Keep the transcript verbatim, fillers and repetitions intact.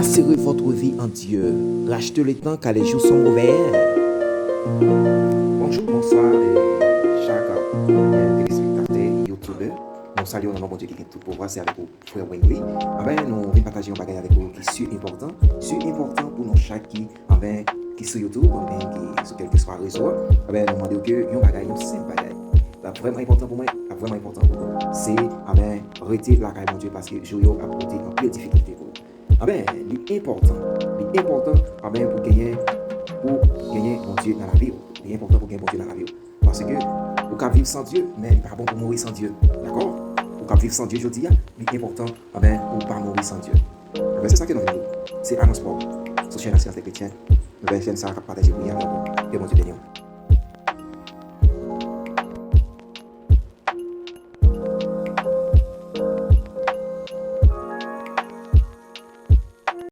Serrez votre vie en Dieu. Rachetez le temps car les jours sont mauvais. Bonjou, bonswa, e, chak, e, telespektatè YouTube. Nou salye w nan non Bondye ki gen tout pouvwa, se avèk ou, frè Wengly. Anben, nou vin pataje yon bagay avèk ou ki si enpòtan, si enpòtan pou nou chak ki, anben, ki sou YouTube, oubyen ki sou kèlkeswa rezo a. Anben, nou mande w ke yon bagay, yon senp bagay. L ap vrèman enpòtan pou mwen, l ap vrèman enpòtan pou nou. Se, anben, rete lakay Bondye paske jou yo ap pote anpil difikilte pou ou. Anben, li enpòtan. Li enpòtan, anben, pou genyen, pou genyen Bondye nan lavi w. Li enpòtan pou genyen Bondye nan lavi w. Paske ou ka viv san Dye, men li pa bon pou mouri san Dye. Dakò? Ou ka viv san Dye jodi a, li enpòtan, anben, pou w pa mouri san Dye. Anben, se sa ke nou vin di. Se anons pa w sou chèn Asyans Dèkretyen. Anben, chèn sa a k ap pataje priyè avèk ou. Ke Bondye beni w.